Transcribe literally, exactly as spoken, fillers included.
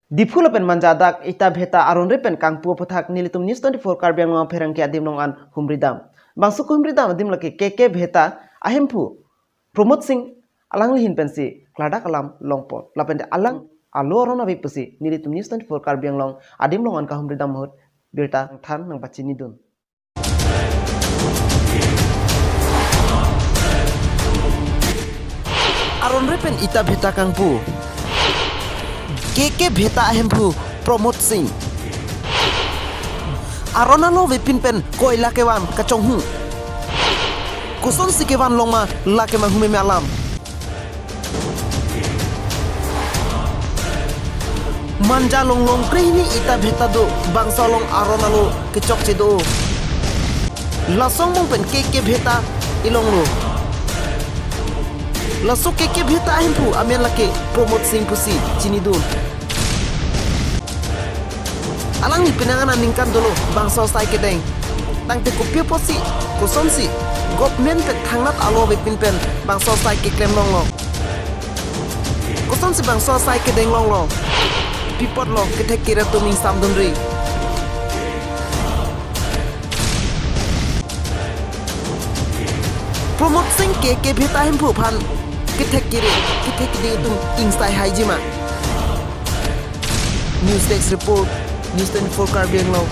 Diphu lapen Manja adak Ita Bheta aron-re pen kangpu aputhak nelitum News twenty-four Karbi Anglong apherangke adim along an humridam. Bangso kehumridam adim lake K K Bheta ahemphu Pramod Singh alangli ahin pensi klardak alam longpo. Lapen alang alo aron ave pusi nelitum News twenty-four Karbi Anglong adim along an kahumridam ahut birta than nangpachinidun. Aron-re pen Ita Bheta kangpu K K Bheta ahemphu Pramod Singh. Aron alo avepin pen koila kevan kachonghu. Kosonsi kevan long ma lake ma humeme alam. Manja along longkre hini Ita Bheta do, bangso along aron alo kechokche do. Laso angbong pen K K Bheta ilonglo. Laso K K Bheta ahemphu amen lake Pramod Singh pusi chinidun. Alangli penang an aningkan dolo bangso asai kedeng. Tangte kopi apotsi, kosonsi government pen thangnat alo avepin pen bangso asai keklem longlo? Kosonsi bangso asai kedeng longlo? Pi apotlo kethek kere atum ingsamdunri? Pramod Singh K K Bheta ahemphu aphan kethek kere, kethek kere atum ingsai haiji ma? News Desk Report, News twenty-four Karbi Anglong.